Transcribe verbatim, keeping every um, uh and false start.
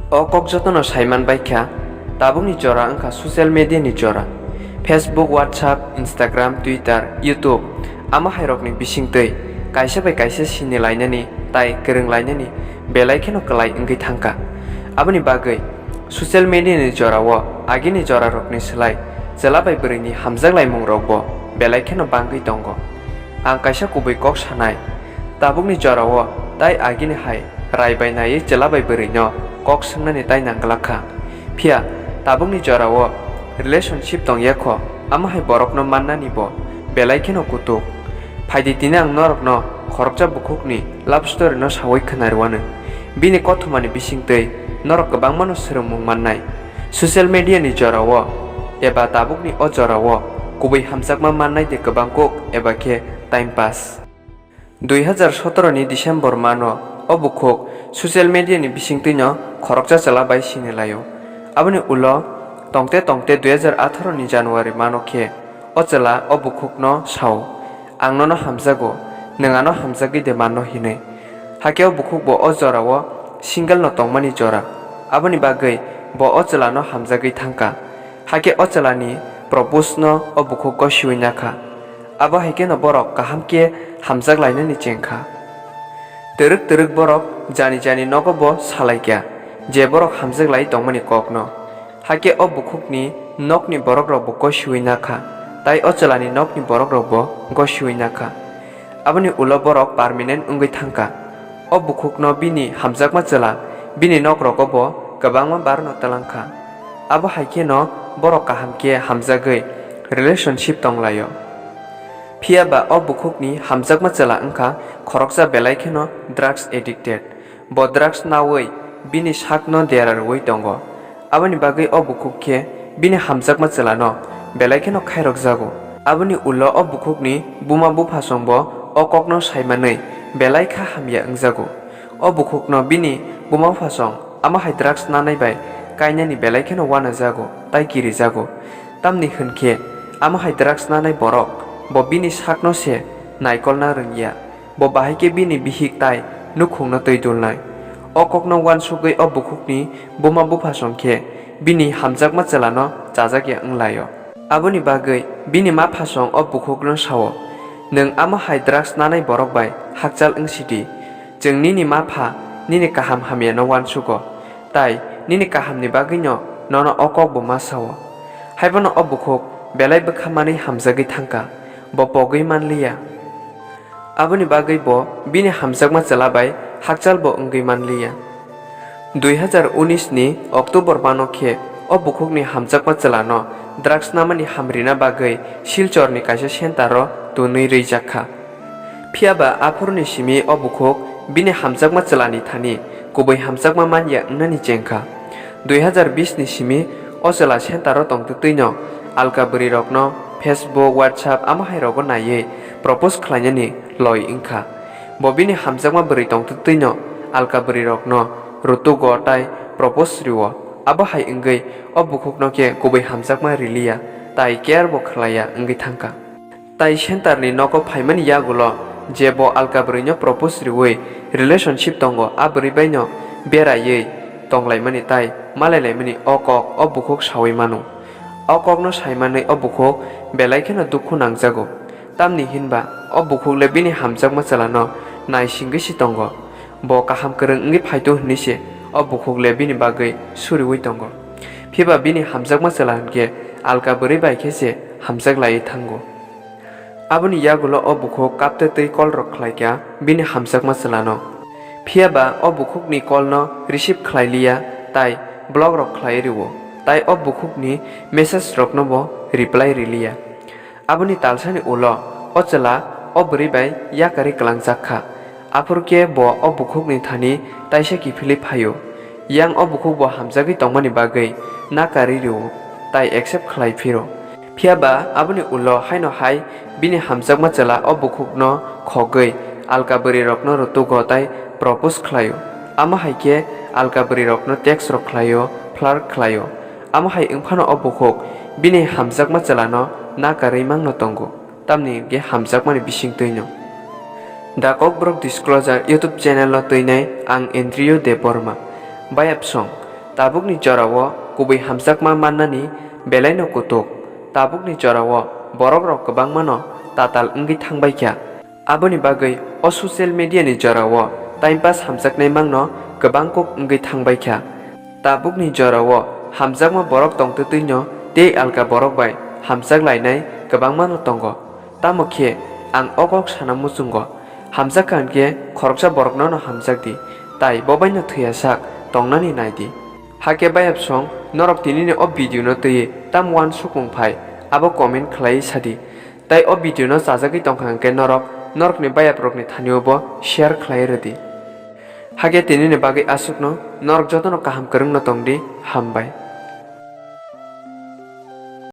O kok jotono saiman baikha, tabukni jora wngkha social media ni jora. Facebook, WhatsApp, Instagram, Twitter, YouTube, ama hairokni bisingtwi kaisa bai kaisa sini lainani tai kwrwng lainani belai kheno kwlai wngwi thangkha. Aboni bagwi social media ni jorao agini jorarokni slai chwla bai bwrwini hamjak laimungrokbo belai kheno bangwi tongo. Ang kaisa kubui kok sanai, tabukni jorao tai agini hai rai bai naiwi chwla bai bwrwino kok swngnani tai nangglak kha. Phiya tabukni jorao relationship tong ya kho, amo hai borokno mannani bo belai kheno kutuk. Phaidi tini ang norokno khoroksa bukhukni love story no sawi khwnarwano. Bini kothomani bisingtwi norok kwbangmano swrwngmung mannai. Social media ni jorao eba tabukni o jorao kubui hamjakma mannai de kwbang kuk eba khe time pass. Dui hazar sotoro ni December mano o bukhuk social media ni bisingtwino khoroksa chwla bai sini laio. Aboni ulo tongte tongte dui hazar atharo ni January mano khe o chwla o bukhukno sao, "Ang nono hamjago, nwng ano hamjagwi de manno," hinwi. Hakhe o bukhuk bo o jorao single no tongmani jora, aboni bagwi bo o chwlano hamjagwi thangkha. Hakhe o chwlani propose no o bukhuk gosiwi nakha. Abo hai kheno borok kaham khe hamjak lainani chengkha. Twrwk twrwk borok jani jani nogo bo salaikha je borok hamjak lai tongmani kokno. Hakhe o bukhukni nokni borokrok bo gosiwi nakha, tai o chwlani nokni borokrok bo gosiwi nakha. Aboni ulo borok permanent wngwi thangkha. O bukhukno bini hamjakma chwla bini nokrogo bo kwbangma barno twlangkha. Abo hai kheno borok kaham khe hamjagwi relationship tonglaio. Phiya ba o bukhukni hamjakma chwla wngkha khoroksa belai kheno drugs addicted. Bo drugs naui bini sakno dera rwui tongo. Aboni bagwi o bukhuk khe bini hamjakma chwlano belai kheno khairokjago. Aboni ulo o bukhukni buma buphasongbo o kokno saimanwi belai kha hamya wngjago. O bukhukno bini buma buphasong amo hai drugs nanai bai kainani belai kheno uanajago tai kirijago. Tamni hwn khe amo hai drugs nanai borok bo bini sakno se naikolna rwngya. Bo bahai khe bini bihik tai nukhungno twi dulnai. O kokno uansugwi o bukhukni buma buphasong khe bini hamjakma chwlano chajakya wnglaio. Aboni bagwi bini maphasong o bukhukno sao, "Nwng amo hai drugs nanai borok bai hakchal wngsidi. Chwng nini mapha nini kaham hamyano uansugo, tai nini kahamni bagwino nono o kokbo ma sao." Haiphano o bukhuk belai bwkha manwi hamjagwi thangkha, bo pogwi manliya. Aboni bagwi bo bini hamjakma chwla bai hakchal bo wngwi manliya. Dui hazar unis ni October mano khe o bukhukni hamjakma chwlano drugs namani hamrina bagwi Silchorni kaisa center-o twnwi rwijakha. Phiya ba aphuruni simi o bukhuk bini hamjakma chwlani thani kubui hamjakma manya wngnani chengkha. Dui hazar bis ni simi o chwla center-o tongtwtwino alka bwrwirokno Facebook, WhatsApp amo hai rogo naiwi propose khlainani loi wngkha. Bo bini hamjakma bwrwi tongtwtwino alka bwrwirokno rutugo tai propose rwo. Abo hai wngwi o bukhukno khe kubui hamjakma riliya tai care bo khlaiya wngwi thangkha. Tai center ni nogo phaimani yagulo je bo alka bwrwino propose riwi relationship tongo, a bwrwi baino beraiwi tonglaimani tai malailaimani o kok o bukhuk sawi mano. O kokno saimanwi o bukhuk belai kheno dukhu nangjago. Tamni hinba o bukhuk le bini hamjakma chwlano naisingwi si tongo. Bo kaham kwrwng wngwi phaitu hwnwi se o bukhuk le bini bagwi suriwi tongo. Phiba bini hamjakma chwla hwnkhe alka bwrwi bai khe se hamjak laiwi thango. Aboni yagulo o bukhuk kaptwi twi call rok khlaikha bini hamjakma chwlano. Phiya ba o bukhukni call no receive khlai liya tai block rok khlai rwo, tai o bukhukni message rokno bo reply riliya. Aboni talsani ulo o chwla o bwrwi bai yakarwi kwlangjak kha. Aphuru khe bo o bukhukni thani taisa kiphilwi phaio. Yang o bukhuk bo hamjagwi tongmani bagwi nakarwi rwo, tai accept khlai phiro. Phiya ba aboni ulo haino hai bini hamjakma chwla o bukhukno khogwi alka bwrwirokno rutugo tai propose khlaio. Amo hai khe alka bwrwirokno text rok khlaio, flirt khlaio. Amo hai wngphano o bukhuk bini hamjakma chwlano nakarwi mangno tongo. Tamni hwnkhe hamjakmani bisingtwino. The Kokborok Disclosure YouTube channel-o twinai ang Andrew Debbarma. Bayapsong, Tabukni jorao kubui hamjakma mannani belaino kutuk. Tabukni jorao borokrok kwbangmano tatal wngwi thangbaikha. Aboni bagwi o social mediani jorao time pass hamjaknai mangno kwbang kuk wngwi thangbaikha. Tabukni jorao hamjakma borok tongtwtwino tei alka borok bai hamjaklainai kwbangmano tongo. Tamo khe ang o kok sana muchungo, hamjakha hwnkhe khoroksa boroknono hamjakdi, tai bobaino thwiyasak tongnani naidi. Hakhe bayapsong norok tinini o video no twiwi tam uansukmung phai, abo comment khlaiwi sadi. Tai o video no chajagwi tongkha hwnkhe norok norokni bayaprokni thanio bo share khlai rwdi. Hakhe tinini bagwi aswkno, norok jotono kaham kwrwngno tongdi, hambai.